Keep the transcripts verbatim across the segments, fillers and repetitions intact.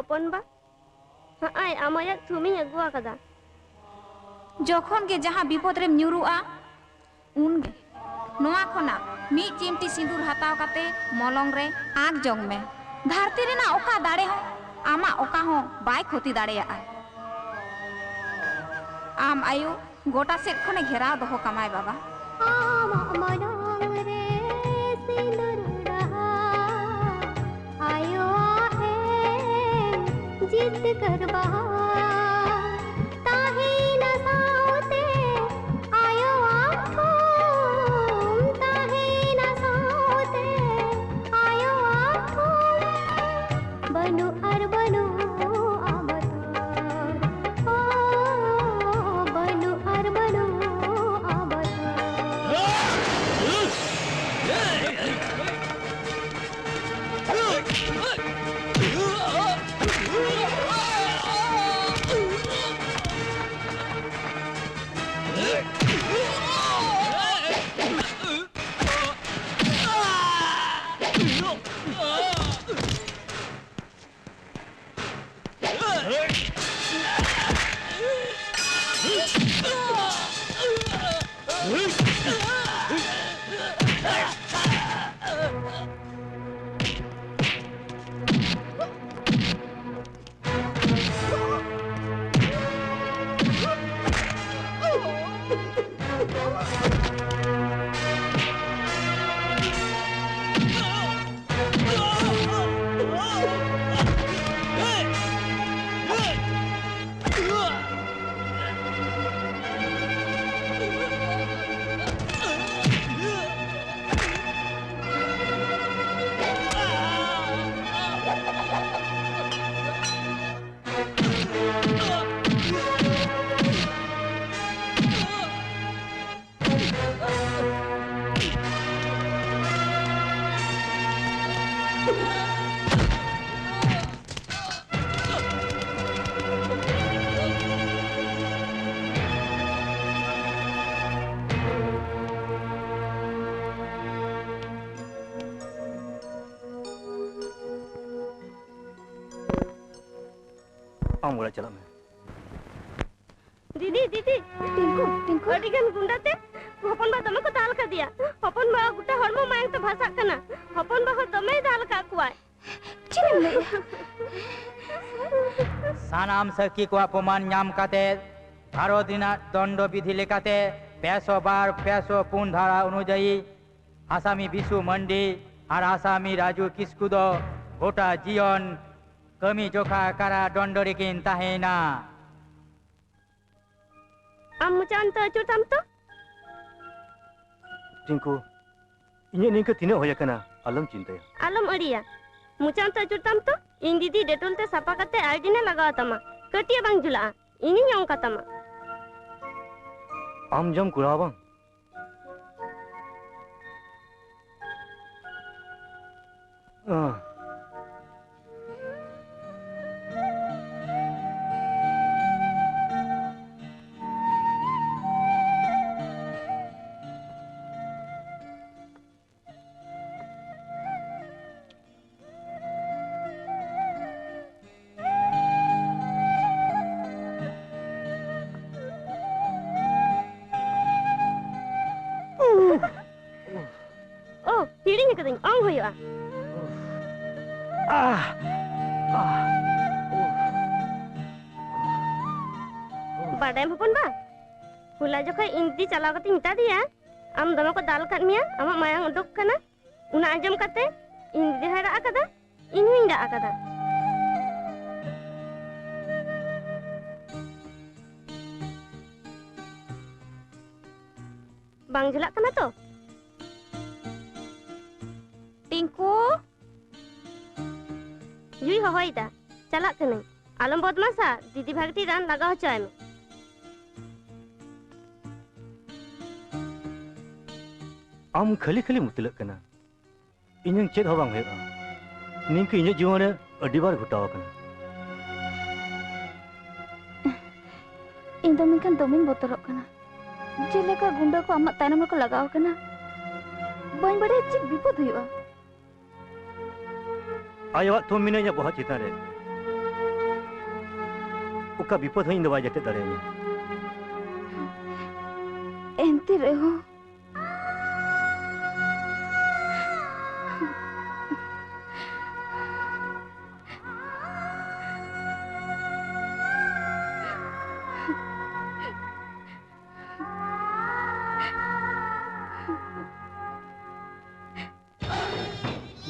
ᱦᱚᱯᱚᱱ ᱵᱟ, ᱦᱚᱸᱜᱼᱚᱭ ᱟᱢ ᱟᱭᱟᱜ ᱛᱷᱩᱢᱤᱧ ᱟᱹᱜᱩ ᱟᱠᱟᱫᱟ᱾ ᱡᱚᱠᱷᱚᱱ ᱜᱮ ᱡᱟᱦᱟᱸ ᱵᱤᱯᱚᱫ ᱨᱮᱢ ᱧᱩᱨᱩᱜᱼᱟ, ᱩᱱᱜᱮ ᱱᱚᱣᱟ ᱠᱷᱚᱱᱟᱜ ᱢᱤᱫ ᱪᱤᱢᱴᱤ ᱥᱤᱸᱫᱩᱨ ᱦᱟᱛᱟᱣ ᱠᱟᱛᱮ ᱢᱚᱞᱚᱝ ᱨᱮ ᱟᱸᱠ ᱡᱚᱝ ᱢᱮ᱾ ᱫᱷᱟᱹᱨᱛᱤ ᱨᱮᱱᱟᱜ ᱚᱠᱟ ᱫᱟᱲᱮ ᱦᱚᱸ ᱟᱢᱟᱜ ᱚᱠᱟ ᱦᱚᱸ ᱵᱟᱭ ᱠᱷᱚᱛᱤ ᱫᱟᱲᱮᱭᱟᱜᱼᱟ᱾ ᱟᱢ ᱟᱭᱳ ᱜᱚᱴᱟ ᱥᱮᱫ ᱠᱷᱚᱱᱮ ᱜᱷᱮᱨᱟᱣ ᱫᱚᱦᱚ ᱠᱟᱢᱟᱭ ᱵᱟᱵᱟ᱾ ᱟᱢᱟᱜ ᱢᱚᱞᱚᱝ ᱨᱮ ᱥᱤᱸᱫᱩᱨ ᱰᱟᱦᱟᱨ, ᱟᱭᱳᱣᱟᱜ ᱮᱢ ᱡᱤᱛᱠᱟᱹᱨ ᱵᱟᱦᱟ᱾ ᱛᱟᱦᱮᱸᱭᱮᱱᱟ ᱥᱟᱶᱛᱮ ᱟᱭᱳᱣᱟᱜ ᱛᱷᱩᱢ, ᱛᱟᱦᱮᱸᱭᱮᱱᱟ ᱥᱟᱶᱛᱮ ᱟᱭᱳᱣᱟᱜ ᱛᱷᱩᱢ᱾ ᱵᱟᱹᱱᱩᱜ ᱟᱨ ᱵᱟᱹᱱᱩᱜᱼᱟ ᱵᱚᱛᱚᱨ, ᱚ, ᱵᱟᱹᱱᱩᱜ ᱟᱨ ᱵᱟᱹᱱᱩᱜᱼᱟ ᱵᱚᱛᱚᱨ᱾ ᱟᱢ ᱚᱲᱟᱜ ᱪᱟᱞᱟᱜ ᱢᱮ᱾ ᱫᱤᱫᱤ, ᱫᱤᱫᱤ᱾ ᱴᱤᱝᱠᱩ, ᱴᱤᱝᱠᱩ᱾ ᱟᱹᱰᱤ ᱜᱟᱱ ᱜᱩᱱᱰᱟ ᱛᱮ ᱦᱚᱯᱚᱱ ᱵᱟ ᱫᱚᱢᱮ ᱠᱚ ᱫᱟᱞ ᱠᱟᱫᱮᱭᱟ᱾ ᱦᱚᱯᱚᱱ ᱵᱟ ᱜᱚᱴᱟ ᱦᱚᱲᱢᱚ ᱢᱟᱭᱟᱝ ᱛᱮ ᱵᱷᱟᱥᱟᱜ ᱠᱟᱱᱟ᱾ ᱦᱚᱯᱚᱱ ᱵᱟ ᱦᱚᱸ ᱫᱚᱢᱮᱭ ᱫᱟᱞ ᱟᱠᱟᱫ ᱠᱚᱣᱟᱭ᱾ ᱪᱮᱫ ᱮᱢ ᱞᱟᱹᱭᱮᱜᱼᱟ? ᱥᱟᱱᱟᱢ ᱥᱟᱹᱠᱷᱤ ᱠᱚᱣᱟᱜ ᱯᱨᱚᱢᱟᱱ ᱧᱟᱢ ᱠᱟᱛᱮ ᱵᱷᱟᱨᱚᱛ ᱨᱮᱱᱟᱜ ᱫᱚᱱᱰᱚ ᱵᱤᱫᱷᱤ ᱞᱮᱠᱟᱛᱮ ᱯᱮᱥᱚ ᱵᱟᱨ, ᱯᱮᱥᱚ ᱯᱩᱱ ᱫᱷᱟᱨᱟ ᱚᱱᱩᱡᱟᱭᱤ ᱟᱥᱟᱢᱤ ᱵᱤᱥᱩ ᱢᱟᱱᱰᱤ ᱟᱨ ᱟᱥᱟᱢᱤ ᱨᱟᱡᱩ ᱠᱤᱥᱠᱩ ᱫᱚ ᱜᱚᱴᱟ ᱡᱤᱭᱚᱱ ᱠᱟᱹᱢᱤ ᱡᱚᱠᱷᱟ ᱠᱟᱨᱟ ᱫᱚᱱᱰᱚ ᱨᱮᱠᱤᱱ ᱛᱟᱦᱮᱸᱭᱮᱱᱟ᱾ ᱟᱢ ᱢᱚᱪᱟ ᱚᱱᱛᱮ ᱟᱹᱪᱩᱨ ᱛᱟᱢ ᱛᱚ᱾ ᱴᱤᱝᱠᱩ, ᱤᱧᱟᱹᱜ ᱱᱤᱝᱠᱟᱹ ᱛᱤᱱᱟᱹᱜ ᱦᱩᱭ ᱟᱠᱟᱱᱟ, ᱟᱞᱚᱢ ᱪᱤᱱᱛᱟᱹᱭᱟ᱾ ᱟᱞᱚᱢ ᱟᱹᱲᱤᱭᱟ, ᱢᱚᱪᱟ ᱚᱱᱛᱮ ᱟᱹᱪᱩᱨ ᱛᱟᱢ ᱛᱚ᱾ ᱤᱧ ᱫᱤᱫᱤ ᱰᱮᱴᱚᱞ ᱛᱮ ᱥᱟᱯᱷᱟ ᱠᱟᱛᱮ ᱟᱭᱳᱰᱤᱱ ᱮ ᱞᱟᱜᱟᱣ ᱛᱟᱢᱟ, ᱠᱟᱹᱴᱤᱡ ᱦᱚᱸ ᱵᱟᱝ ᱡᱩᱞᱟᱜᱼᱟ᱾ ᱤᱧᱤᱧ ᱚᱝ ᱠᱟᱛᱟᱢᱟ᱾ ᱟᱢ ᱡᱚᱢ ᱠᱚᱨᱟᱣᱟ ᱵᱟᱝ? ᱳ, ᱦᱤᱲᱤᱧ ᱟᱠᱟᱫᱟᱹᱧ, ᱚᱝ ᱦᱩᱭᱩᱜᱼᱟ᱾ ᱵᱟᱰᱟᱭᱟᱢ ᱦᱚᱯᱚᱱ ᱵᱟ, ᱦᱚᱞᱟ ᱡᱚᱠᱷᱚᱡ ᱤᱧ ᱫᱤᱫᱤ ᱪᱟᱞᱟᱣ ᱠᱟᱛᱮᱧ ᱢᱮᱛᱟ ᱫᱮᱭᱟ, ᱟᱢ ᱫᱚᱢᱮ ᱠᱚ ᱫᱟᱞ ᱟᱠᱟᱫ ᱢᱮᱭᱟ, ᱟᱢᱟᱜ ᱢᱟᱭᱟᱝ ᱩᱰᱩᱠ ᱠᱟᱱᱟ, ᱚᱱᱟ ᱟᱸᱡᱚᱢ ᱠᱟᱛᱮ ᱤᱧ ᱫᱤᱫᱤ ᱦᱚᱸᱭ ᱨᱟᱜ ᱟᱠᱟᱫᱟ, ᱤᱧ ᱦᱚᱸᱧ ᱨᱟᱜ ᱟᱠᱟᱫᱟ᱾ ᱵᱟᱝ ᱡᱷᱟᱞᱟᱜ ᱠᱟᱱᱟ ᱛᱚ? ᱴᱤᱝᱠᱩ! ᱭᱩᱭ ᱦᱚᱦᱚᱭᱮᱫᱟ, ᱪᱟᱞᱟᱜ ᱠᱟᱹᱱᱟᱹᱧ᱾ ᱟᱞᱚᱢ ᱵᱚᱫᱢᱟᱥᱟ, ᱫᱤᱫᱤ ᱵᱷᱟᱜᱮ ᱴᱷᱤᱠ ᱨᱟᱱ ᱞᱟᱜᱟᱣ ᱦᱚᱪᱚᱭ ᱢᱮ᱾ ᱟᱢ ᱠᱷᱟᱹᱞᱤ ᱠᱷᱟᱹᱞᱤᱢ ᱩᱛᱞᱟᱹᱜ ᱠᱟᱱᱟ᱾ ᱤᱧᱟᱹᱝ ᱪᱮᱫ ᱦᱚᱸ ᱵᱟᱝ ᱦᱩᱭᱩᱜᱼᱟ᱾ ᱱᱤᱝᱠᱟᱹ ᱤᱧᱟᱹᱜ ᱡᱤᱵᱚᱱ ᱨᱮ ᱟᱹᱰᱤ ᱵᱟᱨ ᱜᱷᱚᱴᱟᱣ ᱟᱠᱟᱱᱟ᱾ ᱤᱧ ᱫᱚ ᱢᱮᱱᱠᱷᱟᱱ ᱫᱚᱢᱮᱧ ᱵᱚᱛᱚᱨᱚᱜ ᱠᱟᱱᱟ᱾ ᱡᱮᱞᱮᱠᱟ ᱜᱩᱱᱰᱟᱹ ᱠᱚ ᱟᱢᱟᱜ ᱛᱟᱭᱱᱚᱢ ᱨᱮᱠᱚ ᱞᱟᱜᱟᱣ ᱟᱠᱟᱱᱟ, ᱵᱟᱹᱧ ᱵᱟᱰᱟᱭᱟ ᱪᱮᱫ ᱵᱤᱯᱚᱫ ᱦᱩᱭᱩᱜᱼᱟ᱾ ᱟᱭᱳᱣᱟᱜ ᱛᱷᱩᱢ ᱢᱮᱱᱟᱜᱼᱟ ᱤᱧᱟᱹᱜ ᱵᱚᱦᱚᱜ ᱪᱮᱛᱟᱱ ᱨᱮ᱾ ᱚᱠᱟ ᱵᱤᱯᱚᱫ ᱦᱚᱸ ᱤᱧ ᱫᱚ ᱵᱟᱭ ᱡᱚᱴᱮᱫ ᱫᱟᱲᱮᱭᱟᱹᱧᱟ᱾ ᱮᱱᱛᱮ ᱨᱮᱦᱚᱸ᱾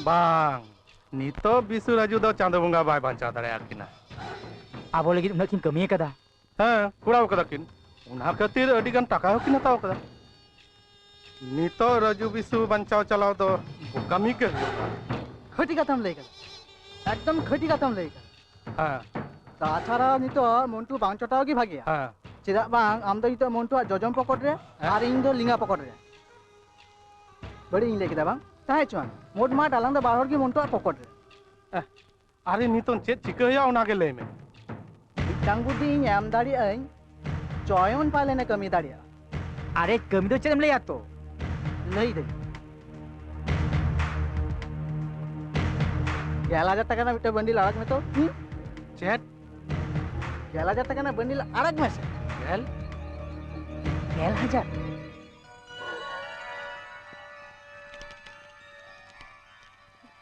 ᱵᱟᱝ, ᱱᱤᱛᱚᱜ ᱵᱤᱥᱩ ᱨᱟᱡᱩ ᱫᱚ ᱪᱟᱸᱫᱚ ᱵᱚᱸᱜᱟ ᱵᱟᱭ ᱵᱟᱧᱪᱟᱣ ᱫᱟᱲᱮᱭᱟᱠᱤᱱᱟ᱾ ᱟᱵᱚ ᱞᱟᱹᱜᱤᱫ ᱩᱱᱟᱹᱜ ᱠᱤᱱ ᱠᱟᱹᱢᱤ ᱟᱠᱟᱫᱟ᱾ ᱦᱮᱸ, ᱠᱚᱨᱟᱣ ᱠᱟᱫᱟ ᱠᱤᱱ᱾ ᱚᱱᱟ ᱠᱷᱟᱹᱛᱤᱨ ᱟᱹᱰᱤ ᱜᱟᱱ ᱴᱟᱠᱟ ᱦᱚᱸ ᱠᱤᱱ ᱦᱟᱛᱟᱣ ᱠᱟᱫᱟ᱾ ᱱᱤᱛᱚᱜ ᱨᱟᱡᱩ ᱵᱤᱥᱩ ᱵᱟᱧᱪᱟᱣ ᱪᱟᱞᱟᱣ ᱫᱚ ᱵᱚᱠᱟᱢᱤ ᱜᱮ ᱦᱩᱭᱩᱜᱼᱟ᱾ ᱠᱷᱟᱹᱴᱤ ᱠᱟᱛᱷᱟᱢ ᱞᱟᱹᱭ ᱠᱟᱫᱟ, ᱮᱠᱫᱚᱢ ᱠᱷᱟᱹᱴᱤ ᱠᱟᱛᱷᱟᱢ ᱞᱟᱹᱭ ᱠᱟᱫᱟ᱾ ᱦᱮᱸ᱾ ᱛᱟᱪᱷᱟᱲᱟ ᱱᱤᱛᱚᱜ ᱢᱚᱱᱴᱩ ᱵᱟᱝ ᱪᱚᱴᱟᱣ ᱜᱮ ᱵᱷᱟᱜᱮᱭᱟ᱾ ᱦᱮᱸ᱾ ᱪᱮᱫᱟᱜ ᱵᱟᱝ, ᱟᱢ ᱫᱚ ᱱᱤᱛᱚᱜ ᱢᱚᱱᱴᱩᱣᱟᱜ ᱡᱚᱡᱚᱢ ᱯᱚᱠᱚᱴ ᱨᱮ, ᱦᱮᱸ᱾ ᱟᱨ ᱤᱧ ᱫᱚ ᱞᱮᱸᱜᱟ ᱯᱚᱠᱚᱴ ᱨᱮ᱾ ᱵᱟᱹᱲᱤᱡ ᱤᱧ ᱞᱟᱹᱭ ᱠᱮᱫᱟ ᱵᱟᱝ? ᱛᱟᱦᱮᱸ ᱦᱚᱪᱚᱣᱟᱱ, ᱢᱳᱴ ᱢᱟᱴ ᱟᱞᱟᱝ ᱫᱚ ᱵᱟᱨ ᱦᱚᱲ ᱜᱮ ᱢᱚᱱᱴᱩᱣᱟᱜ ᱯᱚᱠᱚᱴ ᱨᱮ᱾ ᱮᱦ, ᱟᱨᱮ ᱱᱤᱛᱚᱝ ᱪᱮᱫ ᱪᱤᱠᱟᱹ ᱦᱩᱭᱩᱜᱼᱟ ᱚᱱᱟ ᱜᱮ ᱞᱟᱹᱭ ᱢᱮ᱾ ᱢᱤᱫᱴᱟᱝ ᱵᱩᱫᱷᱤ ᱤᱧ ᱮᱢ ᱫᱟᱲᱮᱭᱟᱜ ᱟᱹᱧ, ᱪᱚᱭᱚᱱ ᱯᱟᱞᱮᱱᱮ ᱠᱟᱹᱢᱤ ᱫᱟᱲᱮᱭᱟᱜᱼᱟ᱾ ᱟᱨᱮ ᱠᱟᱹᱢᱤ ᱫᱚ ᱪᱮᱫ ᱮᱢ ᱞᱟᱹᱭᱟ ᱛᱚ? ᱞᱟᱹᱭ ᱫᱟᱹᱧ᱾ ᱜᱮᱞ ᱦᱟᱡᱟᱨ ᱴᱟᱠᱟ ᱨᱮᱱᱟᱜ ᱢᱤᱫᱴᱟᱝ ᱵᱟᱱᱰᱤᱞ ᱟᱲᱟᱜ ᱢᱮ ᱛᱚ᱾ ᱦᱩᱸ? ᱪᱮᱫ? ᱜᱮᱞ ᱦᱟᱡᱟᱨ ᱴᱟᱠᱟ ᱨᱮᱱᱟᱜ ᱵᱟᱱᱰᱤᱞ ᱟᱲᱟᱜ ᱢᱮᱥᱮ᱾ ᱜᱮᱞ? ᱜᱮᱞ ᱦᱟᱡᱟᱨ?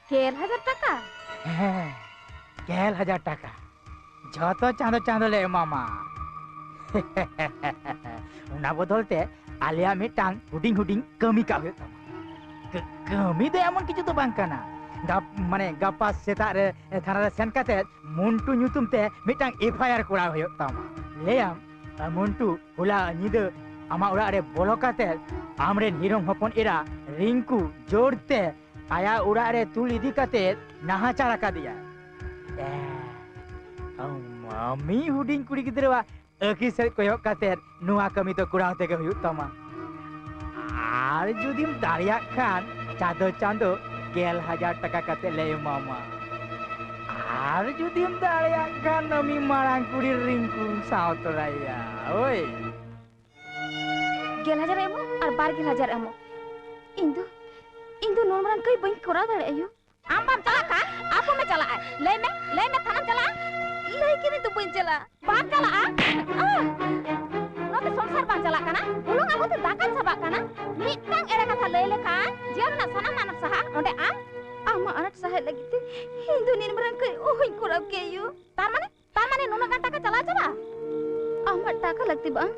ᱜᱮᱞ ᱦᱟᱡᱟᱨ ᱴᱟᱠᱟ? ᱦᱮᱸ, ᱜᱮᱞ ᱦᱟᱡᱟᱨ ᱴᱟᱠᱟ᱾ ᱡᱚᱛᱚ ᱪᱟᱸᱫᱚ ᱪᱟᱸᱫᱚ ᱞᱮ ᱮᱢᱟᱢᱟ᱾ ᱚᱱᱟ ᱵᱚᱫᱚᱞ ᱛᱮ ᱟᱞᱮᱭᱟᱜ ᱢᱤᱫᱴᱟᱝ ᱦᱩᱰᱤᱧ ᱦᱩᱰᱤᱧ ᱠᱟᱹᱢᱤ ᱠᱟᱜ ᱦᱩᱭᱩᱜ ᱛᱟᱢᱟ᱾ ᱠᱟᱹ-, ᱠᱟᱹᱢᱤ ᱫᱚ ᱮᱢᱚᱱ ᱠᱤᱪᱷᱩ ᱫᱚ ᱵᱟᱝ ᱠᱟᱱᱟ᱾ ᱜᱟᱯ-, ᱢᱟᱱᱮ ᱜᱟᱯᱟ ᱥᱮᱛᱟᱜ ᱨᱮ ᱛᱷᱟᱱᱟ ᱨᱮ ᱥᱮᱱ ᱠᱟᱛᱮ ᱢᱚᱱᱴᱩ ᱧᱩᱛᱩᱢ ᱛᱮ ᱢᱤᱫᱴᱟᱝ ᱮᱯᱷ ᱟᱭ ᱟᱨ ᱠᱚᱨᱟᱣ ᱦᱩᱭᱩᱜ ᱛᱟᱢᱟ᱾ ᱞᱟᱹᱭᱟᱢ, ᱢᱚᱱᱴᱩ ᱦᱚᱞᱟ ᱧᱤᱫᱟᱹ ᱟᱢᱟᱜ ᱚᱲᱟᱜ ᱨᱮ ᱵᱚᱞᱚ ᱠᱟᱛᱮ ᱟᱢᱨᱮᱱ ᱦᱤᱨᱚᱢ ᱦᱚᱯᱚᱱ ᱮᱨᱟ ᱨᱤᱝᱠᱩ ᱡᱳᱨ ᱛᱮ ᱟᱭᱟᱜ ᱚᱲᱟᱜ ᱨᱮ ᱛᱩᱞ ᱤᱫᱤ ᱠᱟᱛᱮ ᱱᱟᱦᱟᱪᱟᱨ ᱟᱠᱟᱫᱮᱭᱟ᱾ ᱮ, ᱢᱟᱹᱢᱤ ᱦᱩᱰᱤᱧ ᱠᱩᱲᱤ ᱜᱤᱫᱽᱨᱟᱹᱣᱟᱜ ᱟᱹᱠᱤ ᱥᱮᱫ ᱠᱚᱭᱚᱜ ᱠᱟᱛᱮ ᱱᱚᱣᱟ ᱠᱟᱹᱢᱤ ᱫᱚ ᱠᱚᱨᱟᱣ ᱛᱮᱜᱮ ᱦᱩᱭᱩᱜ ᱛᱟᱢᱟ᱾ ᱟᱨ ᱡᱩᱫᱤᱢ ᱫᱟᱲᱮᱭᱟᱜ ᱠᱷᱟᱱ ᱪᱟᱸᱫᱚ ᱪᱟᱸᱫᱚ ᱜᱮᱞ ᱦᱟᱡᱟᱨ ᱴᱟᱠᱟ ᱠᱟᱛᱮ ᱞᱮ ᱮᱢᱟᱢᱟ᱾ ᱟᱨ ᱡᱩᱫᱤᱢ ᱫᱟᱲᱮᱭᱟᱜ ᱠᱷᱟᱱ ᱢᱟᱹᱢᱤ ᱢᱟᱨᱟᱝ ᱠᱩᱲᱤ ᱨᱤᱝᱠᱩᱢ ᱥᱟᱶ ᱛᱚᱨᱟᱭᱮᱭᱟ᱾ ᱳᱭ᱾ ᱜᱮᱞ ᱦᱟᱡᱟᱨ ᱮᱢᱚᱜ ᱟᱨ ᱵᱟᱨ ᱜᱮᱞ ᱦᱟᱡᱟᱨ ᱮᱢᱚᱜ᱾ ᱤᱧ ᱫᱚ, ᱤᱧ ᱫᱚ ᱱᱚᱣᱟ ᱢᱟᱨᱟᱝ ᱠᱟᱹᱢᱤ ᱵᱟᱹᱧ ᱠᱚᱨᱟᱣ ᱫᱟᱲᱮᱭᱟᱜᱼᱟ ᱭᱳ᱾ ᱟᱢ ᱵᱟᱢ ᱪᱟᱞᱟᱜ ᱠᱷᱟᱱ ᱟᱵᱚ ᱢᱮ ᱪᱟᱞᱟᱜᱼᱟᱭ᱾ ᱞᱟᱹᱭ ᱢᱮ, ᱞᱟᱹᱭ ᱢᱮ, ᱛᱷᱟᱱᱟᱢ ᱪᱟᱞᱟᱜᱼᱟ? ᱞᱟᱹᱭ ᱠᱤᱫᱟᱹᱧ ᱛᱚ ᱵᱟᱹᱧ ᱪᱟᱞᱟᱜᱼᱟ᱾ ᱵᱟᱢ ᱪᱟᱞᱟᱜᱼᱟ? ᱟᱦ! ᱱᱚᱛᱮ ᱥᱚᱝᱥᱟᱨ ᱵᱟᱝ ᱪᱟᱞᱟᱜ ᱠᱟᱱᱟ, ᱵᱩᱞᱩᱝ ᱟᱹᱜᱩ ᱛᱮ ᱫᱟᱠᱟ ᱪᱟᱵᱟᱜ ᱠᱟᱱᱟ᱾ ᱢᱤᱫᱴᱟᱝ ᱮᱲᱮ ᱠᱟᱛᱷᱟ ᱞᱟᱹᱭ ᱞᱮᱠᱷᱟᱱ ᱡᱤᱭᱚᱱ ᱨᱮᱱᱟᱜ ᱥᱟᱱᱟᱢ ᱟᱱᱟᱴ ᱥᱟᱦᱟᱜᱼᱟ᱾ ᱱᱚᱰᱮ ᱟᱢ? ᱟᱢᱟᱜ ᱟᱱᱟᱴ ᱥᱟᱦᱟᱭ ᱞᱟᱹᱜᱤᱫ ᱛᱮ ᱤᱧ ᱫᱚ ᱱᱤᱱ ᱢᱟᱨᱟᱝ ᱠᱟᱹᱡ ᱚᱦᱚᱧ ᱠᱚᱨᱟᱣ ᱠᱮᱭᱟ ᱭᱩ᱾ ᱛᱟᱨ ᱢᱟᱱᱮ? ᱛᱟᱨ ᱢᱟᱱᱮ ᱱᱩᱱᱟᱹᱜ ᱜᱟᱱ ᱴᱟᱠᱟ ᱪᱟᱞᱟᱣ ᱪᱟᱵᱟᱜᱼᱟ? ᱟᱢᱟᱜ ᱴᱟᱠᱟ ᱞᱟᱹᱠᱛᱤ ᱵᱟᱝ,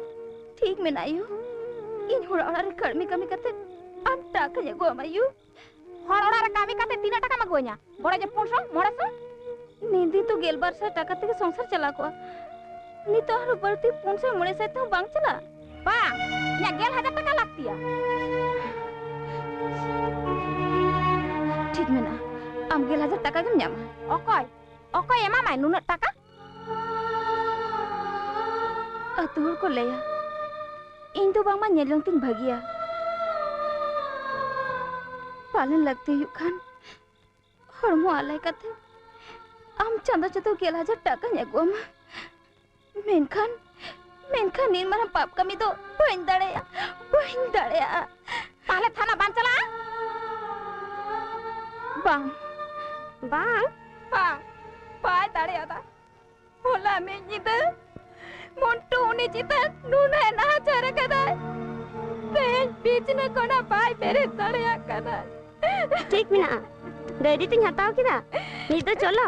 ᱴᱷᱤᱠ ᱢᱮᱱᱟᱜ ᱭᱩ᱾ ᱤᱧ ᱦᱚᱲᱟᱜ ᱚᱲᱟᱜ ᱨᱮ ᱠᱟᱹᱲᱢᱤ ᱠᱟᱹᱢᱤ ᱠᱟᱛᱮ ᱟᱢ ᱴᱟᱠᱟᱧ ᱟᱹᱜᱩ ᱟᱢᱟ ᱭᱩ᱾ ᱦᱚᱲ ᱚᱲᱟᱜ ᱨᱮ ᱠᱟᱹᱢᱤ ᱠᱟᱛᱮ ᱛᱤᱱᱟᱹᱜ ᱴᱟᱠᱟᱢ ᱟᱹᱜᱩᱣᱟᱹᱧᱟ? ᱵᱚᱲᱚ ᱡᱮ ᱯᱩᱱᱥᱚ, ᱢᱚᱬᱮᱥᱚ? ᱱᱤᱫᱤ ᱛᱚ ᱜᱮᱞᱵᱟᱨ ᱥᱟᱭ ᱴᱟᱠᱟ ᱛᱮᱜᱮ ᱥᱚᱝᱥᱟᱨ ᱪᱟᱞᱟᱣ ᱠᱚᱜᱼᱟ᱾ ᱱᱤᱛᱚᱜ ᱟᱨᱦᱚᱸ ᱵᱟᱹᱲᱛᱤ ᱯᱩᱱ ᱥᱟᱭ ᱢᱚᱬᱮ ᱥᱟᱭ ᱛᱮᱦᱚᱸ ᱵᱟᱝ ᱪᱟᱞᱟᱜᱼᱟ? ᱵᱟᱝ, ᱤᱧᱟᱜ ᱜᱮᱞ ᱦᱟᱡᱟᱨ ᱴᱟᱠᱟ ᱞᱟᱹᱠᱛᱤᱭᱟ᱾ ᱴᱷᱤᱠ ᱢᱮᱱᱟᱜᱼᱟ, ᱟᱢ ᱜᱮᱞ ᱦᱟᱡᱟᱨ ᱴᱟᱠᱟ ᱜᱮᱢ ᱧᱟᱢᱟ᱾ ᱚᱠᱚᱭ, ᱚᱠᱚᱭ ᱮᱢᱟᱢᱟᱭ ᱱᱩᱱᱟᱹᱜ ᱴᱟᱠᱟ? ᱟᱹᱛᱩ ᱦᱚᱲ ᱠᱚ ᱞᱟᱹᱭᱟ, ᱤᱧ ᱫᱚ ᱵᱟᱝᱢᱟ ᱧᱮᱞ ᱡᱚᱝ ᱛᱤᱧ ᱵᱷᱟᱹᱜᱤᱭᱟ᱾ ᱯᱟᱞᱮᱱ ᱞᱟᱹᱠᱛᱤ ᱦᱩᱭᱩᱜ ᱠᱷᱟᱱ ᱦᱚᱲᱢᱚ ᱟᱞᱟᱭ ᱠᱟᱛᱮ ᱟᱢ ᱪᱟᱸᱫᱚ ᱪᱟᱸᱫᱚ ᱜᱮᱞ ᱦᱟᱡᱟᱨ ᱴᱟᱠᱟᱧ ᱟᱹᱜᱩ ᱟᱢᱟ᱾ ᱢᱮᱱᱠᱷᱟᱱ, ᱢᱮᱱᱠᱷᱟᱱ ᱱᱤᱱ ᱢᱟᱨᱟᱝ ᱯᱟᱯ ᱠᱟᱹᱢᱤ ᱫᱚ ᱵᱟᱹᱧ ᱫᱟᱲᱮᱭᱟᱜᱼᱟ, ᱵᱟᱹᱧ ᱫᱟᱲᱮᱭᱟᱜᱼᱟ᱾ ᱛᱟᱦᱞᱮ ᱛᱷᱟᱱᱟ ᱵᱟᱢ ᱪᱟᱞᱟᱜᱼᱟ? ᱵᱟᱝ᱾ ᱵᱟᱝ? ᱵᱟᱝ, ᱵᱟᱭ ᱫᱟᱲᱮᱭᱟᱫᱟ᱾ ᱦᱚᱞᱟ ᱢᱤᱫ ᱧᱤᱫᱟᱹ ᱢᱚᱱᱴᱩ ᱩᱱᱤ ᱪᱮᱛᱟᱱ ᱱᱩᱱᱟᱹᱜ ᱱᱟᱦᱟᱪᱟᱨ ᱟᱠᱟᱫᱟᱭ, ᱛᱮᱦᱮᱧ ᱵᱤᱪᱷᱱᱟᱹ ᱠᱷᱚᱱᱟᱜ ᱵᱟᱭ ᱵᱮᱨᱮᱫ ᱫᱟᱲᱮᱭᱟᱜ ᱠᱟᱱᱟ᱾ ᱴᱷᱤᱠ ᱢᱮᱱᱟᱜᱼᱟ, ᱰᱟᱭᱨᱤ ᱛᱚᱧ ᱦᱟᱛᱟᱣ ᱠᱮᱫᱟ᱾ ᱱᱤᱛ ᱫᱚ ᱪᱚᱞᱚ,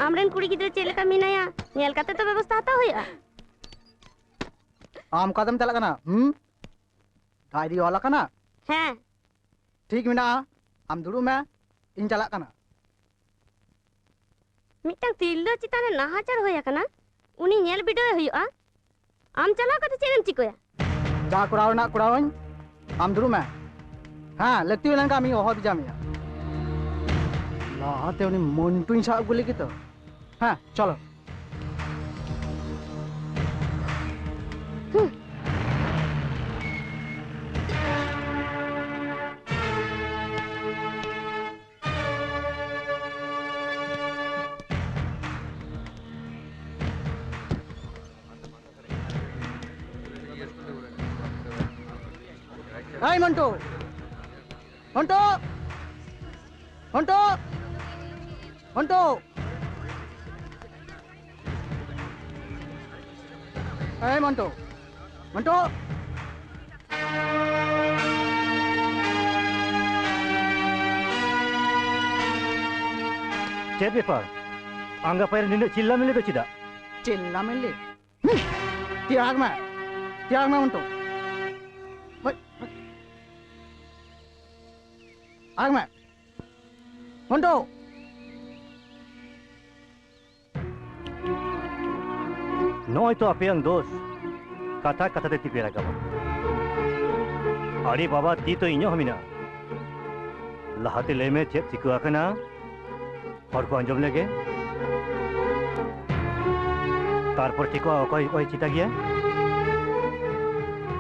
ᱟᱢᱨᱮᱱ ᱠᱩᱲᱤ ᱜᱤᱫᱽᱨᱟᱹ ᱪᱮᱫ ᱞᱮᱠᱟ ᱢᱮᱱᱟᱭᱟ, ᱧᱮᱞ ᱠᱟᱛᱮ ᱛᱚ ᱵᱮᱵᱚᱥᱛᱷᱟ ᱦᱟᱛᱟᱣ ᱦᱩᱭᱩᱜᱼᱟ᱾ ᱟᱢ ᱚᱠᱟᱛᱮᱢ ᱪᱟᱞᱟᱜ ᱠᱟᱱᱟ? ᱦᱩᱸ? ᱰᱟᱭᱨᱤ ᱚᱞ ᱟᱠᱟᱱᱟ? ᱦᱮᱸ᱾ ᱴᱷᱤᱠ ᱢᱮᱱᱟᱜᱼᱟ, ᱟᱢ ᱫᱩᱲᱩᱵ ᱢᱮ, ᱤᱧ ᱪᱟᱞᱟᱜ ᱠᱟᱱᱟ᱾ ᱢᱤᱫᱴᱟᱝ ᱛᱤᱨᱞᱟᱹ ᱪᱮᱛᱟᱱ ᱨᱮ ᱱᱟᱦᱟᱪᱟᱨ ᱦᱩᱭ ᱟᱠᱟᱱᱟ, ᱩᱱᱤ ᱧᱮᱞ ᱵᱤᱰᱟᱹᱣ ᱮ ᱦᱩᱭᱩᱜᱼᱟ᱾ ᱟᱢ ᱪᱟᱞᱟᱣ ᱠᱟᱛᱮ ᱪᱮᱫ ᱮᱢ ᱪᱤᱠᱟᱹᱭᱟ? ᱡᱟ ᱠᱚᱨᱟᱣ ᱨᱮᱱᱟᱜ ᱠᱚᱨᱟᱣᱟᱹᱧ, ᱟᱢ ᱫᱩᱲᱩᱵ ᱢᱮ᱾ ᱦᱮᱸ, ᱞᱟᱹᱠᱛᱤ ᱦᱩᱭ ᱞᱮᱱᱠᱷᱟᱱ ᱟᱢᱤᱧ ᱦᱚᱦᱚ ᱵᱷᱮᱡᱟ ᱢᱮᱭᱟ᱾ ᱞᱟᱦᱟᱛᱮ ᱩᱱᱤ ᱢᱚᱱᱴᱩᱧ ᱥᱟᱵ ᱟᱹᱜᱩ ᱞᱮᱜᱮ ᱛᱚ᱾ ᱦᱮᱸ, ᱪᱚᱞᱚ᱾ এই মন্টু! মন্টু! মন্টু! মন্টু! ᱮᱭ ᱢᱚᱱᱴᱩ, ᱢᱚᱱᱴᱩ! ᱪᱮᱫ ᱵᱮᱯᱟᱨ? ᱟᱸᱜᱟ ᱯᱟᱭᱨᱮ ᱱᱤᱱᱟᱹᱜ ᱪᱤᱞᱞᱟ ᱢᱤᱞᱞᱤ ᱫᱚ ᱪᱮᱫᱟᱜ? ᱪᱤᱞᱞᱟ ᱢᱤᱞᱞᱤ? ᱦᱩᱸ! ᱛᱤ ᱟᱲᱟᱜ ᱢᱮ, ᱛᱤ ᱟᱲᱟᱜ ᱢᱮ ᱢᱚᱱᱴᱩ᱾ ᱵᱟᱹᱡ, ᱵᱟᱹᱡ᱾ ᱟᱲᱟᱜ ᱢᱮ ᱢᱚᱱᱴᱩ᱾ ᱱᱚᱜᱼᱚᱭ ᱛᱚ ᱟᱯᱮᱭᱟᱝ ᱫᱳᱥ, ᱠᱟᱛᱷᱟ ᱠᱟᱛᱷᱟ ᱛᱮ ᱛᱤ ᱯᱮ ᱨᱟᱠᱟᱵᱟ᱾ ᱟᱨᱮ ᱵᱟᱵᱟ, ᱛᱤ ᱛᱚ ᱤᱧᱟᱹᱜ ᱦᱚᱸ ᱢᱮᱱᱟᱜᱼᱟ᱾ ᱞᱟᱦᱟᱛᱮ ᱞᱟᱹᱭ ᱢᱮ, ᱪᱮᱫ ᱪᱤᱠᱟᱹ ᱟᱠᱟᱱᱟ? ᱦᱚᱲ ᱠᱚ ᱟᱸᱡᱚᱢ ᱞᱮᱜᱮ᱾ ᱛᱟᱨᱯᱚᱨ ᱴᱷᱤᱠᱚᱜᱼᱟ ᱚᱠᱚᱭ ᱚᱠᱚᱭ ᱪᱮᱫᱟ ᱜᱮᱭᱟ᱾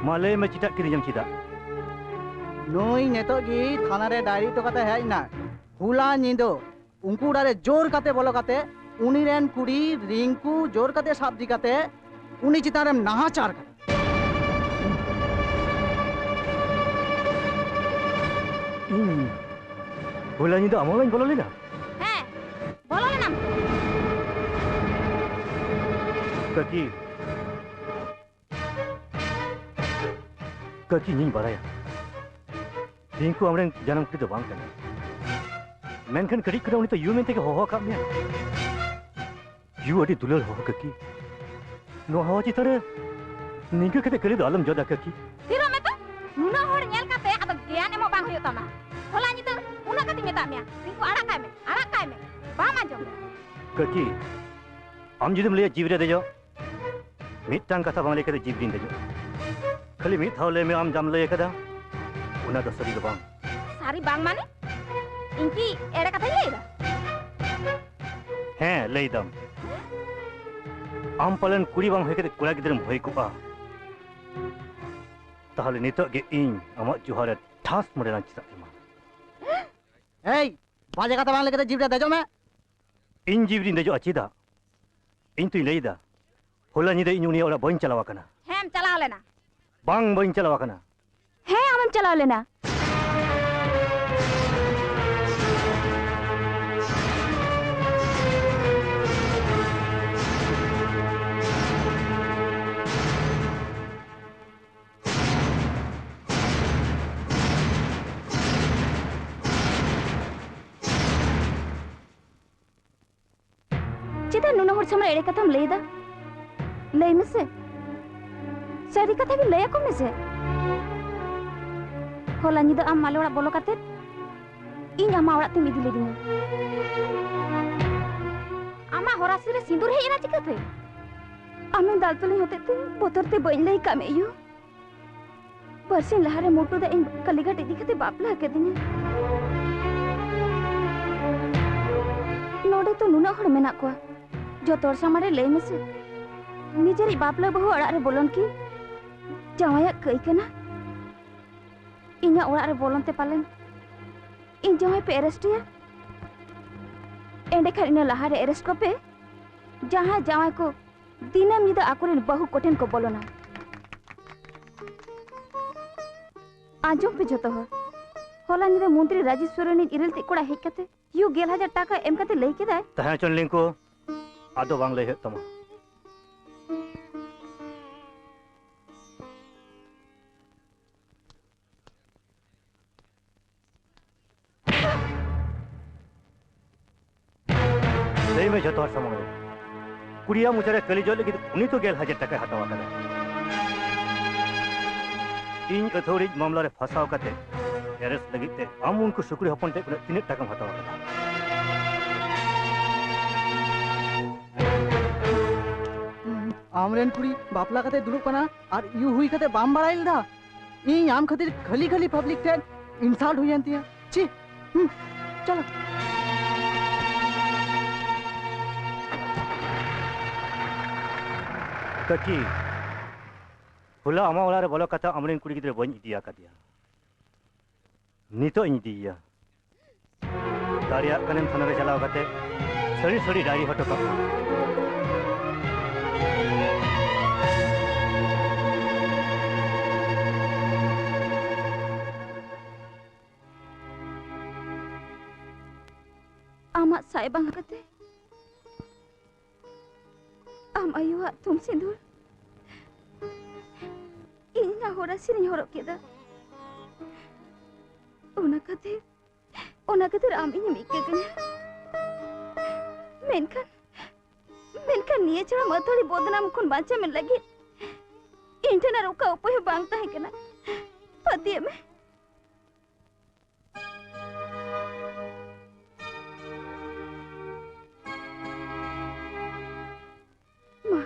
ᱢᱟ ᱞᱟᱹᱭ ᱢᱮ, ᱪᱮᱫᱟᱜ ᱠᱤᱨᱤᱧᱟᱢ ᱪᱮᱫᱟᱜ? ᱱᱩᱭ ᱱᱤᱛᱚᱜ ᱜᱮ ᱛᱷᱟᱱᱟ ᱨᱮ ᱰᱟᱭᱨᱤ ᱦᱚᱴᱚ ᱠᱟᱛᱮ ᱦᱮᱡ ᱮᱱᱟᱭ᱾ ᱦᱚᱞᱟ ᱧᱤᱫᱟᱹ ᱩᱱᱠᱩ ᱚᱲᱟᱜ ᱨᱮ ᱡᱳᱨ ᱠᱟᱛᱮ ᱵᱚᱞᱚ ᱠᱟᱛᱮ ᱩᱱᱤ ᱨᱮᱱ ᱠᱩᱲᱤ ᱨᱤᱝᱠᱩ ᱡᱳᱨ ᱠᱟᱛᱮ ᱥᱟᱵ ᱤᱫᱤ ᱠᱟᱛᱮ ᱩᱱᱤ ᱪᱮᱛᱟᱱ ᱨᱮᱢ ᱱᱟᱦᱟᱪᱟᱨ ᱠᱟᱫᱟ᱾ ᱤᱧ ᱦᱚᱞᱟ ᱧᱤᱫᱟᱹ ᱟᱢᱟᱜ ᱚᱲᱟᱜ ᱤᱧ ᱵᱚᱞᱚ ᱞᱮᱱᱟ? ᱦᱮᱸ, ᱵᱚᱞᱚ ᱞᱮᱱᱟᱢ ᱛᱚ᱾ ᱠᱟᱹᱠᱤ, ᱠᱟᱹᱠᱤ, ᱤᱧᱤᱧ ᱵᱟᱲᱟᱭᱟ ᱨᱤᱝᱠᱩ ᱟᱢᱨᱮᱱ ᱡᱟᱱᱟᱢ ᱠᱩᱲᱤ ᱫᱚ ᱵᱟᱝ ᱠᱟᱱᱟᱭ, ᱢᱮᱱᱠᱷᱟᱱ ᱠᱟᱹᱴᱤᱡ ᱠᱷᱚᱱᱟᱜ ᱩᱱᱤ ᱫᱚ ᱭᱩ ᱢᱮᱱ ᱛᱮᱜᱮ ᱦᱚᱦᱚ ᱟᱠᱟᱫ ᱢᱮᱭᱟ᱾ ᱭᱩ ᱟᱹᱰᱤ ᱫᱩᱞᱟᱹᱲ ᱦᱚᱦᱚ ᱠᱟᱹᱠᱤ᱾ ᱱᱚᱣᱟ ᱦᱚᱦᱚ ᱪᱮᱛᱟᱱ ᱨᱮ ᱱᱤᱝᱠᱟᱹ ᱠᱟᱛᱮ ᱠᱟᱹᱞᱤ ᱫᱚ ᱟᱞᱚᱢ ᱡᱚᱫᱟ ᱠᱟᱹᱠᱤ᱾ ᱛᱷᱤᱨᱚᱜ ᱢᱮ ᱛᱚ, ᱱᱩᱱᱟᱹᱜ ᱦᱚᱲ ᱧᱮᱞ ᱠᱟᱛᱮ ᱟᱫᱚ ᱜᱮᱭᱟᱱ ᱮᱢᱚᱜ ᱵᱟᱝ ᱦᱩᱭᱩᱜ ᱛᱟᱢᱟ᱾ ᱦᱚᱞᱟ ᱧᱤᱫᱟᱹ ᱩᱱᱟᱹᱜ ᱠᱟᱛᱮᱧ ᱢᱮᱛᱟᱫ ᱢᱮᱭᱟ, ᱨᱤᱝᱠᱩ ᱟᱲᱟᱜ ᱠᱟᱭ ᱢᱮ, ᱟᱲᱟᱜ ᱠᱟᱭ ᱢᱮ, ᱵᱟᱢ ᱟᱸᱡᱚᱢ ᱞᱮᱫᱟ᱾ ᱠᱟᱹᱠᱤ, ᱟᱢ ᱡᱩᱫᱤᱢ ᱞᱟᱹᱭᱟ ᱡᱤᱯ ᱨᱮ ᱫᱮᱡᱚᱜ, ᱢᱤᱫᱴᱟᱝ ᱠᱟᱛᱷᱟ ᱵᱟᱝ ᱞᱟᱹᱭ ᱠᱟᱛᱮ ᱡᱤᱯ ᱨᱤᱧ ᱫᱮᱡᱚᱜᱼᱟ᱾ ᱠᱷᱟᱹᱞᱤ ᱢᱤᱫ ᱫᱷᱟᱣ ᱞᱟᱹᱭ ᱢᱮ, ᱟᱢ ᱡᱟᱢ ᱞᱟᱹᱭ ᱟᱠᱟᱫᱟ, ᱚᱱᱟ ᱫᱚ ᱥᱟᱹᱨᱤ ᱫᱚ ᱵᱟᱝ᱾ ᱥᱟᱹᱨᱤ ᱵᱟᱝ ᱢᱟᱱᱮ? ᱤᱧ ᱠᱤ ᱮᱲᱮ ᱠᱟᱛᱷᱟᱧ ᱞᱟᱹᱭ ᱮᱫᱟ? ᱦᱮᱸ, ᱞᱟᱹᱭ ᱫᱟᱢ᱾ ᱟᱢ ᱯᱟᱞᱮᱱ ᱠᱩᱲᱤ ᱵᱟᱝ ᱦᱩᱭ ᱠᱟᱛᱮ ᱠᱚᱲᱟ ᱜᱤᱫᱽᱨᱟᱹᱢ ᱦᱩᱭ ᱠᱚᱜᱼᱟ, ᱛᱟᱦᱞᱮ ᱱᱤᱛᱚᱜ ᱜᱮ ᱤᱧ ᱟᱢᱟᱜ ᱡᱚᱦᱟᱨ ᱨᱮ ᱴᱷᱟᱥ ᱢᱚᱱᱮ ᱞᱟᱝ ᱪᱮᱫᱟᱜ ᱮᱢᱟ᱾ ᱮᱭ, ᱵᱟᱡᱮ ᱠᱟᱛᱷᱟ ᱵᱟᱝ ᱞᱟᱹᱭ ᱠᱟᱛᱮ ᱡᱤᱯ ᱨᱮ ᱫᱮᱡᱚᱜ ᱢᱮ᱾ ᱤᱧ ᱡᱤᱯ ᱨᱤᱧ ᱫᱮᱡᱚᱜᱼᱟ ᱪᱮᱫᱟᱜ? ᱤᱧ ᱛᱚᱧ ᱞᱟᱹᱭ ᱮᱫᱟ, ᱦᱚᱞᱟ ᱧᱤᱫᱟᱹ ᱤᱧ ᱩᱱᱤᱭᱟᱜ ᱚᱲᱟᱜ ᱵᱟᱹᱧ ᱪᱟᱞᱟᱣ ᱟᱠᱟᱱᱟ᱾ ᱦᱮᱸᱢ ᱪᱟᱞᱟᱣ ᱞᱮᱱᱟ᱾ ᱵᱟᱝ, ᱵᱟᱹᱧ ᱪᱟᱞᱟᱣ ᱟᱠᱟᱱᱟ᱾ ᱦᱮᱸ, ᱟᱢᱮᱢ ᱪᱟᱞᱟᱣ ᱞᱮᱱᱟ᱾ ᱪᱮᱫᱟᱜ ᱱᱩᱱᱟᱹᱜ ᱦᱚᱲ ᱥᱟᱢᱟᱝ ᱨᱮ ᱮᱲᱮ ᱠᱟᱛᱷᱟᱢ ᱞᱟᱹᱭ ᱮᱫᱟ? ᱞᱟᱹᱭ ᱢᱮᱥᱮ, ᱥᱟᱹᱨᱤ ᱠᱟᱛᱷᱟ ᱜᱮ ᱞᱟᱹᱭ ᱟᱠᱚ ᱢᱮᱥᱮ᱾ ᱦᱚᱞᱟ ᱧᱤᱫᱟᱹ ᱟᱢ ᱢᱟᱞᱮ ᱚᱲᱟᱜ ᱵᱚᱞᱚ ᱠᱟᱛᱮ ᱤᱧ ᱟᱢᱟᱜ ᱚᱲᱟᱜ ᱛᱮᱢ ᱤᱫᱤ ᱞᱤᱫᱤᱧᱟ᱾ ᱟᱢᱟᱜ ᱦᱚᱨᱟᱥᱤ ᱨᱮ ᱥᱤᱸᱫᱩᱨ ᱦᱮᱡ ᱮᱱᱟ ᱪᱤᱠᱟᱹᱛᱮ? ᱟᱢᱮᱢ ᱫᱟᱞ ᱛᱚᱞᱤᱧ ᱦᱚᱛᱮᱡ ᱛᱮ ᱵᱚᱛᱚᱨ ᱛᱮ ᱵᱟᱹᱧ ᱞᱟᱹᱭ ᱠᱟᱜ ᱢᱮ ᱭᱩ᱾ ᱵᱟᱨᱥᱤᱧ ᱞᱟᱦᱟᱨᱮ ᱢᱚᱴᱩ ᱫᱟ ᱤᱧ ᱠᱟᱞᱤᱜᱷᱟᱴ ᱤᱫᱤ ᱠᱟᱛᱮ ᱵᱟᱯᱞᱟ ᱠᱟᱫᱤᱧᱟ᱾ ᱱᱚᱰᱮ ᱛᱚ ᱱᱩᱱᱟᱹᱜ ᱦᱚᱲ ᱢᱮᱱᱟᱜ ᱠᱚᱣᱟ, ᱡᱚᱛᱚ ᱦᱚᱲ ᱥᱟᱢᱟᱝ ᱨᱮ ᱞᱟᱹᱭ ᱢᱮᱥᱮ, ᱱᱤᱡᱮᱨᱤᱡ ᱵᱟᱯᱞᱟ ᱵᱟᱹᱦᱩ ᱚᱲᱟᱜ ᱨᱮ ᱵᱚᱞᱚᱱ ᱠᱤ ᱡᱟᱶᱟᱭᱟᱜ ᱠᱟᱹᱭ ᱠᱟᱱᱟ? ᱤᱧᱟᱹᱜ ᱚᱲᱟᱜ ᱨᱮ ᱵᱚᱞᱚᱱ ᱛᱮ ᱯᱟᱞᱮᱱ ᱤᱧ ᱡᱟᱶᱟᱭ ᱯᱮ ᱮᱨᱮᱥᱴᱮᱭᱟ᱾ ᱮᱸᱰᱮᱠᱷᱟᱱ ᱤᱱᱟᱹ ᱞᱟᱦᱟᱨᱮ ᱮᱨᱮᱥᱴ ᱠᱚᱯᱮ, ᱡᱟᱦᱟᱸᱭ ᱡᱟᱶᱟᱭ ᱠᱚ ᱫᱤᱱᱟᱹᱢ ᱧᱤᱫᱟᱹ ᱟᱠᱚᱨᱮᱱ ᱵᱟᱹᱦᱩ ᱠᱚᱴᱷᱮᱱ ᱠᱚ ᱵᱚᱞᱚᱱᱟ᱾ ᱟᱸᱡᱚᱢ ᱯᱮ ᱡᱷᱚᱛᱚ ᱦᱚᱲ, ᱦᱚᱞᱟ ᱧᱤᱫᱟᱹ ᱢᱚᱱᱛᱨᱤ ᱨᱟᱡᱮᱥᱣᱚᱨᱤ ᱨᱤᱱᱤᱡ ᱤᱨᱤᱞ ᱛᱮᱫ ᱠᱚᱲᱟ ᱦᱮᱡ ᱠᱟᱛᱮ ᱭᱩ ᱜᱮᱞ ᱦᱟᱡᱟᱨ ᱴᱟᱠᱟ ᱮᱢ ᱠᱟᱛᱮ ᱞᱟᱹᱭ ᱠᱮᱫᱟᱭ, ᱛᱟᱦᱮᱸ ᱦᱚᱪᱚᱱ ᱞᱤᱧ ᱠᱚ, ᱟᱫᱚ ᱵᱟᱝ ᱞᱟᱹᱭ ᱦᱩᱭᱩᱜ ᱛᱟᱢᱟ᱾ ᱞᱟᱹᱭ ᱢᱮ ᱡᱷᱚᱛᱚ ᱦᱚᱲ ᱥᱟᱢᱟᱝ ᱨᱮ, ᱠᱩᱲᱤᱭᱟᱜ ᱢᱚᱪᱟ ᱨᱮ ᱠᱟᱹᱞᱤ ᱡᱚᱜ ᱞᱟᱹᱜᱤᱫ ᱩᱱᱤ ᱛᱚ ᱜᱮᱞ ᱦᱟᱡᱟᱨ ᱴᱟᱠᱟᱭ ᱦᱟᱛᱟᱣ ᱟᱠᱟᱫᱟ᱾ ᱤᱧ ᱟᱹᱛᱷᱟᱹᱣᱲᱤᱡ ᱢᱟᱢᱞᱟ ᱨᱮ ᱯᱷᱟᱸᱥᱟᱣ ᱠᱟᱛᱮ ᱮᱨᱮᱥᱴ ᱞᱟᱹᱜᱤᱫ ᱛᱮ ᱟᱢ ᱩᱱᱠᱩ ᱥᱩᱠᱨᱤ ᱦᱚᱯᱚᱱ ᱴᱷᱮᱱ ᱠᱷᱚᱱᱟᱜ ᱛᱤᱱᱟᱹᱜ ᱴᱟᱠᱟᱢ ᱦᱟᱛᱟᱣ ᱟᱠᱟᱫᱟ? ᱟᱢᱨᱮᱱ ᱠᱩᱲᱤ ᱵᱟᱯᱞᱟ ᱠᱟᱛᱮ ᱫᱩᱲᱩᱵ ᱠᱟᱱᱟ ᱟᱨ ᱭᱩ ᱦᱩᱭ ᱠᱟᱛᱮ ᱵᱟᱢ ᱵᱟᱲᱟᱭ ᱞᱮᱫᱟ? ᱤᱧ ᱟᱢ ᱠᱷᱟᱹᱛᱤᱨ ᱠᱷᱟᱹᱞᱤ ᱠᱷᱟᱹᱞᱤ ᱯᱟᱵᱽᱞᱤᱠ ᱴᱷᱮᱱ ᱤᱱᱥᱟᱞᱴ ᱦᱩᱭᱮᱱ ᱛᱤᱧᱟ᱾ ᱪᱤ, ᱦᱩᱸ, ᱪᱚᱞᱚ᱾ ᱠᱟᱹᱠᱤ, ᱦᱚᱞᱟ ᱟᱢᱟᱜ ᱚᱲᱟᱜ ᱨᱮ ᱵᱚᱞᱚ ᱠᱟᱛᱮ ᱟᱢᱨᱮᱱ ᱠᱩᱲᱤ ᱜᱤᱫᱽᱨᱟᱹ ᱵᱟᱹᱧ ᱤᱫᱤ ᱟᱠᱟᱫᱮᱭᱟ᱾ ᱱᱤᱛᱚᱜ ᱤᱧ ᱤᱫᱤᱭᱮᱭᱟ᱾ ᱫᱟᱲᱮᱭᱟᱜ ᱠᱷᱟᱱᱮᱢ ᱛᱷᱟᱱᱟ ᱨᱮ ᱪᱟᱞᱟᱣ ᱠᱟᱛᱮ ᱥᱟᱹᱨᱤ ᱥᱟᱹᱨᱤ ᱰᱟᱭᱨᱤ ᱦᱚᱴᱚ ᱠᱟᱜ ᱢᱮ᱾ ᱟᱢᱟᱜ ᱥᱟᱭ ᱵᱟᱝ ᱠᱟᱛᱮ ᱟᱢ ᱟᱭᱳᱣᱟᱜ ᱛᱷᱩᱢ ᱥᱤᱸᱫᱩᱨ ᱤᱧ ᱤᱧᱟᱹᱜ ᱦᱚᱨᱟᱥᱤ ᱨᱤᱧ ᱦᱚᱨᱚᱜ ᱠᱮᱫᱟ᱾ ᱚᱱᱟ ᱠᱷᱟᱹᱛᱤᱨ, ᱚᱱᱟ ᱠᱷᱟᱹᱛᱤᱨ ᱟᱢ ᱤᱧᱮᱢ ᱤᱠᱟᱹ ᱠᱟᱹᱧᱟ᱾ ᱢᱮᱱᱠᱷᱟᱱ ᱢᱮᱱᱠᱷᱟᱱ ᱱᱤᱭᱟᱹ ᱪᱷᱟᱲᱟ ᱢᱟᱹᱛᱟᱹᱲᱤ ᱵᱚᱫᱱᱟᱢ ᱠᱷᱚᱱ ᱵᱟᱧᱪᱟᱣ ᱢᱮ ᱞᱟᱹᱜᱤᱫ ᱤᱧ ᱴᱷᱮᱱ ᱟᱨ ᱚᱠᱟ ᱩᱯᱟᱹᱭ ᱦᱚᱸ ᱵᱟᱝ ᱛᱟᱦᱮᱸ ᱠᱟᱱᱟ᱾ ᱯᱟᱹᱛᱭᱟᱹᱜ ᱢᱮ᱾ ᱢᱟ,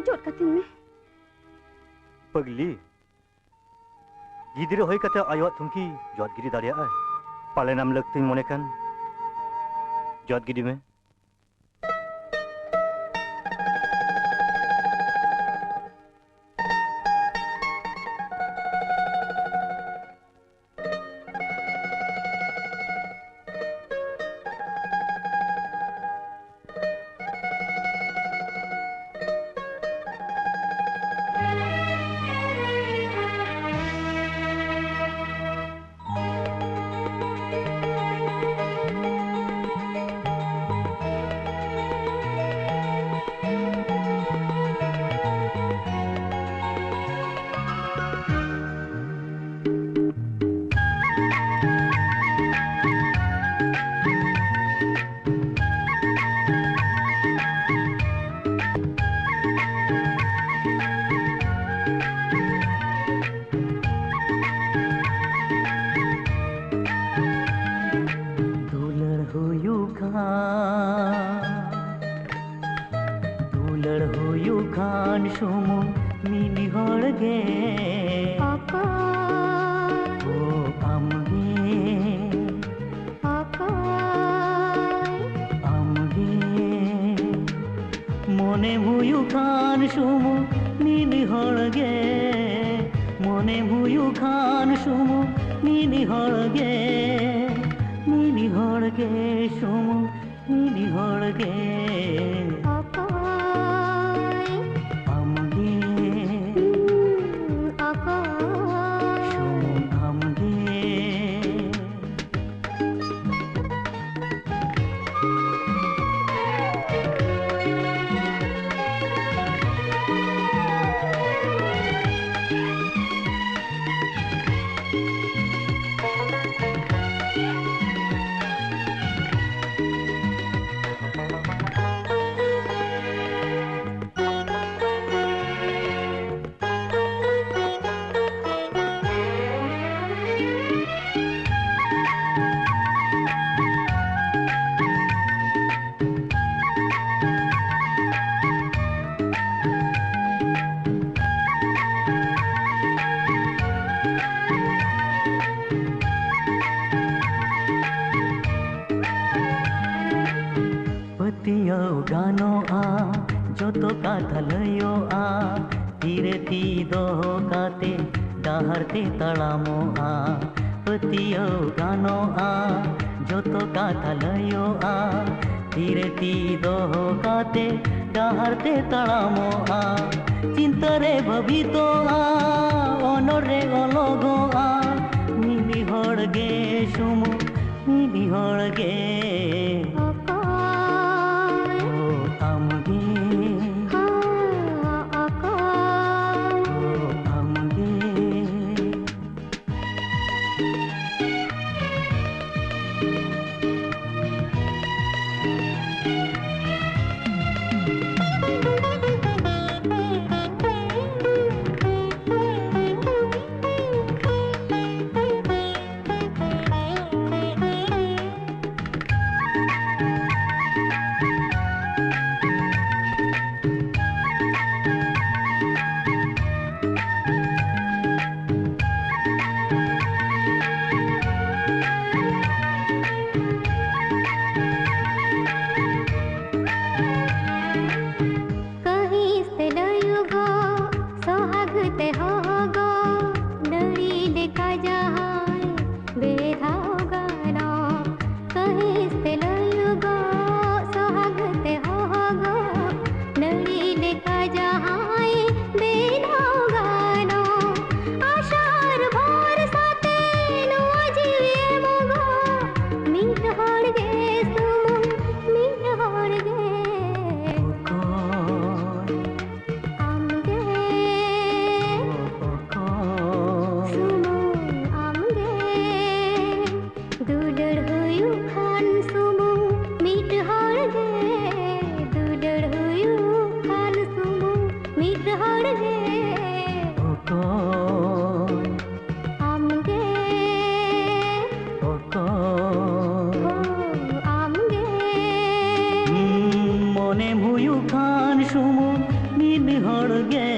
ᱡᱚᱫ ᱠᱟᱹᱛᱤᱧ ᱢᱮ᱾ ᱯᱟᱹᱜᱽᱞᱤ, ᱜᱤᱫᱽᱨᱟᱹ ᱦᱩᱭ ᱠᱟᱛᱮ ᱟᱭᱳᱣᱟᱜ ᱛᱷᱩᱢᱠᱤ ᱡᱚᱫ ᱜᱤᱰᱤ ᱫᱟᱲᱮᱭᱟᱜᱼᱟᱭ? ᱯᱟᱞᱮᱱ ᱟᱢ ᱞᱟᱹᱠᱛᱤᱧ ᱢᱚᱱᱮ ᱠᱷᱟᱱ ᱡᱚᱫ ᱜᱤᱰᱤ ᱢᱮ᱾ ᱫᱩᱞᱟᱹᱲ ᱦᱩᱭᱩᱜ ᱠᱷᱟᱱ, ᱫᱩᱞᱟᱹᱲ ᱦᱩᱭᱩᱜ ᱠᱷᱟᱱ ᱥᱩᱢᱩᱝ ᱢᱤᱫ ᱦᱚᱲ ᱜᱮ᱾ ᱚᱠᱚᱭ? ᱳ, ᱟᱢ ᱜᱮ᱾ ᱚᱠᱚᱭ? ᱟᱢ ᱜᱮ᱾ ᱢᱚᱱᱮ ᱦᱩᱭᱩᱜ ᱠᱷᱟᱱ ᱥᱩᱢᱩᱝ ᱢᱤᱫ ᱦᱚᱲ ᱜᱮ, ᱢᱚᱱᱮ ᱦᱩᱭᱩᱜ ᱠᱷᱟᱱ ᱥᱩᱢᱩᱝ ᱢᱤᱫ ᱦᱚᱲ ᱜᱮ, ᱢᱤᱫ ᱦᱚᱲ ᱜᱮ ᱥᱩᱢᱩᱝ ᱢᱤᱫ ᱦᱚᱲ ᱜᱮ᱾ ᱚᱠᱚᱭ? ᱟᱢ ᱜᱮ᱾ ᱦᱩᱸ, ᱚᱠᱚᱭ? ᱥᱩᱢᱩᱝ ᱟᱢ ᱜᱮ᱾ ᱜᱟᱱᱚᱜᱼᱟ, ᱡᱚᱛᱚ ᱠᱟᱛᱷᱟ ᱞᱟᱹᱭᱚᱜᱼᱟ, ᱛᱤᱨᱮ ᱛᱤ ᱫᱚᱦᱚ ᱠᱟᱛᱮ ᱰᱟᱦᱟᱨ ᱛᱮ ᱛᱟᱲᱟᱢᱚᱜᱼᱟ᱾ ᱯᱟᱹᱛᱭᱟᱹᱣ ᱜᱟᱱᱚᱜᱼᱟ, ᱡᱚᱛᱚ ᱠᱟᱛᱷᱟ ᱞᱟᱹᱭᱚᱜᱼᱟ, ᱛᱤᱨᱮ ᱛᱤ ᱫᱚᱦᱚ ᱠᱟᱛᱮ ᱰᱟᱦᱟᱨ ᱛᱮ ᱛᱟᱲᱟᱢᱚᱜᱼᱟ᱾ ᱪᱤᱱᱛᱟᱹ ᱨᱮ ᱵᱷᱟᱹᱵᱤᱛᱚᱜᱼᱟ, ᱚᱱᱚᱲ ᱨᱮ ᱚᱞᱚᱜᱚᱜᱼᱟ, ᱢᱤᱫ ᱦᱚᱲ ᱜᱮ ᱥᱩᱢᱩᱝ, ᱢᱤᱫ ᱦᱚᱲ ᱜᱮ᱾ ᱚᱠᱚᱭ? ᱚ, ᱟᱢ ᱜᱮ᱾ ᱦᱚᱸ, ᱚᱠᱚᱭ? ᱚ, ᱟᱢ ᱜᱮ᱾ ᱠᱟᱹᱦᱤᱥ ᱛᱮ ᱞᱟᱹᱭᱩᱜᱚᱜ, ᱥᱚᱦᱟᱜᱽ ᱛᱮ ᱦᱚᱦᱚᱜᱚᱜ, ᱱᱟᱹᱲᱤ ᱞᱮᱠᱟ ᱡᱟᱦᱟᱸᱭ ᱵᱮᱫᱷᱟᱣ ᱜᱟᱱᱚᱜ᱾ ᱠᱟᱹᱦᱤᱥ ᱛᱮ ᱞᱟᱹᱭᱩᱜᱚᱜ, ᱥᱚᱦᱟᱜᱽ ᱛᱮ ᱦᱚᱦᱚᱜᱚᱜ, ᱱᱟᱹᱲᱤ ᱞᱮᱠᱟ ᱡᱟᱦᱟᱸᱭ ᱵᱮᱫᱷᱟᱣ ᱜᱟᱱᱚᱜ᱾ ᱟᱥᱟᱨ ᱵᱷᱚᱨᱥᱟ ᱛᱮ ᱱᱚᱣᱟ ᱡᱤᱣᱤ ᱮᱢᱚᱜᱚᱜ, ᱢᱤᱫ ᱦᱚᱲ ᱜᱮ ᱥᱩᱢᱩᱝ, ᱢᱤᱫ ᱦᱚᱲ ᱜᱮ᱾ ᱚᱠᱚᱭ? ᱟᱢ ᱜᱮ᱾ ᱚᱠᱚᱭ? ᱥᱩᱢᱩᱝ ᱟᱢ ᱜᱮ᱾ ᱫᱩᱞᱟᱹᱲ ᱦᱩᱭᱩᱜ ᱠᱷᱟᱱ ᱥᱩᱢᱩᱝ ᱢᱤᱫ ᱦᱚᱲ ᱜᱮ᱾ ᱫᱩᱞᱟᱹᱲ ᱦᱩᱭᱩᱜ ᱠᱷᱟᱱ ᱥᱩᱢᱩᱝ ᱢᱤᱫ ᱦᱚᱲ ᱜᱮ᱾ ᱚᱠᱚᱭ? ᱟᱢ ᱜᱮ᱾ ᱚᱠᱚᱭ? ᱦᱳ, ᱟᱢ ᱜᱮ᱾ ᱦᱩᱸ, ᱢᱚᱱᱮᱢ ᱦᱩᱭᱩᱜ ᱠᱷᱟᱱ ᱥᱩᱢᱩᱝ ᱢᱤᱫ ᱦᱚᱲ ᱜᱮ᱾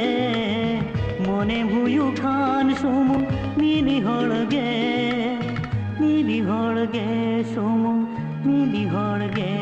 ᱢᱚᱱᱮᱢ ᱦᱩᱭᱩᱜ ᱠᱷᱟᱱ ᱥᱩᱢᱩᱝ ᱢᱤᱫ ᱦᱚᱲ ᱜᱮ᱾ ᱢᱤᱫ ᱦᱚᱲ ᱜᱮ ᱥᱩᱢᱩᱝ ᱢᱤᱫ ᱦᱚᱲ ᱜᱮ᱾